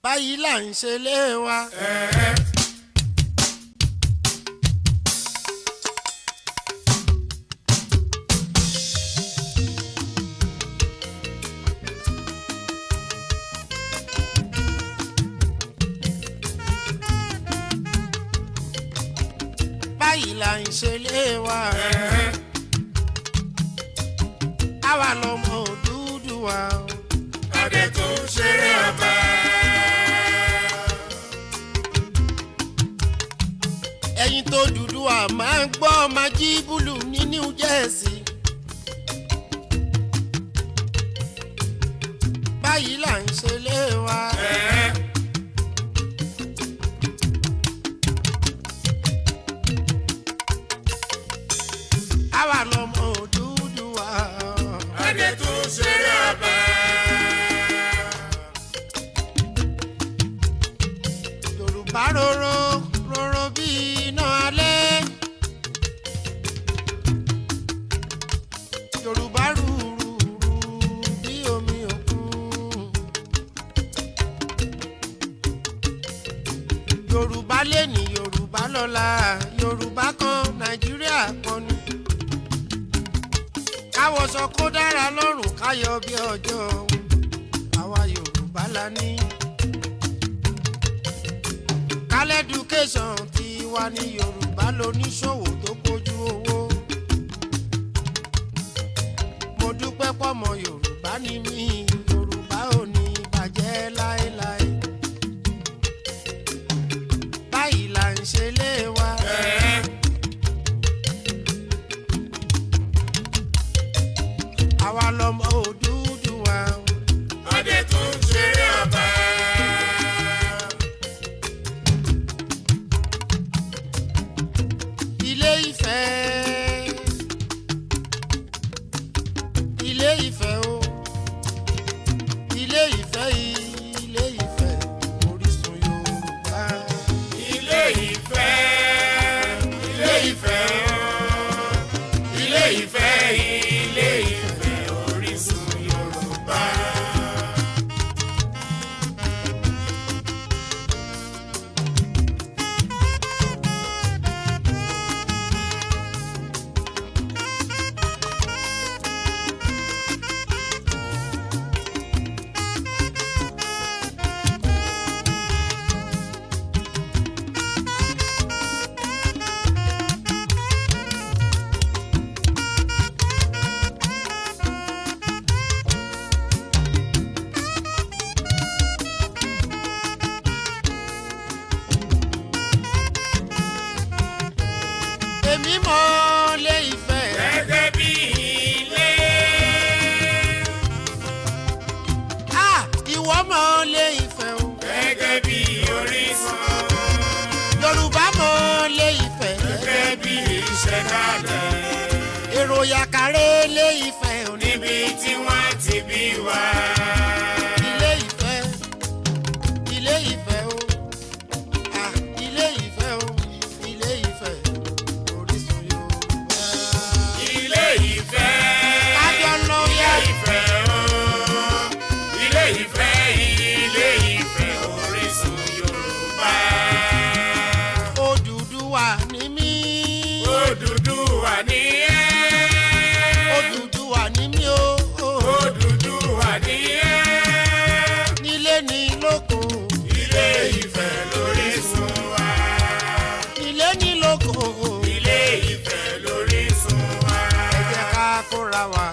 Báyìí là ń ṣe lé wa. Báyìí là ń ṣe lé wa. Àwa lọmọ Odùduwà o. Adé tó ń ṣeré ọba. Ẹ̀yin tó Odùduwà máa ń gbọ́ Májíbúlù ní New Jersey. Báyìí là ń ṣe lé wa. Àwa lọmọ Odùduwà. Adé tó ń ṣeré ọba. Yorùbá rorò rorò bí iná alẹ́. Yorùbá rúru rú bí omi òkun. Yorùbá lẹ́ni, Yorùbá lọ́la, Yorùbá kan, Nàìjíríà kan ni. Káwọsọ kó dára lọ́rùn, káyọ̀ bí ọjọ́, àwa Yorùbá la ní. Kálẹ̀ education ti wà ní Yorùbá lóníṣòwò tó kojú owó. Mo dúpẹ́ pọ́mọ Yorùbá ni mí, Yorùbá ò ní bàjẹ́ láéláé. Báyìí là ń ṣe lé wa. Àwa lọmọ Odùduwà. Adé tó ń ṣeré ọba. Ilé Ifẹ̀, Ilé Ifẹ̀ o, Ilé Ifẹ̀, Ilé Ifẹ̀, orísun Yorùbá. Ilé Ifẹ̀, Ilé Ifẹ̀ o. Ilé Ifẹ̀, Ilé Ifẹ̀, orísun Yorùbá. Èmi mọ̀ Ilé Ifẹ̀. Gẹ́gẹ́ bí ilé. Ah, ìwọ mọ̀ Ilé Ifẹ̀ o. Gẹ́gẹ́ bí orísun. Yorùbá mọ̀ Ilé Ifẹ̀. Gẹ́gẹ́ bí ìṣẹ̀dálẹ̀. Èrò yàkàrẹ́ Ilé Ifẹ̀ ò ní. Níbi tí wọ́n ti bí wa. Ilé Ifẹ̀, Ilé Ifẹ̀ o. Ah, Ilé Ifẹ̀ o, Ilé Ifẹ̀, orísun Yorùbá. Ilé Ifẹ̀. Kájọ lọ Ilé yá. Ifẹ̀ o. Ilé Ifẹ̀, Ilé Ifẹ̀, orísun Yorùbá. Odùduwà ni mí. Odùduwà ni ẹ́. Odùduwà ni mí o. Odùduwà ni ẹ́. Nílé ní lóko. Ilé Ifẹ̀ lórísun wa. Ilé ní lóko. Ilé Ifẹ̀ lórísun wa. Ẹ jẹ́ ká kóra wa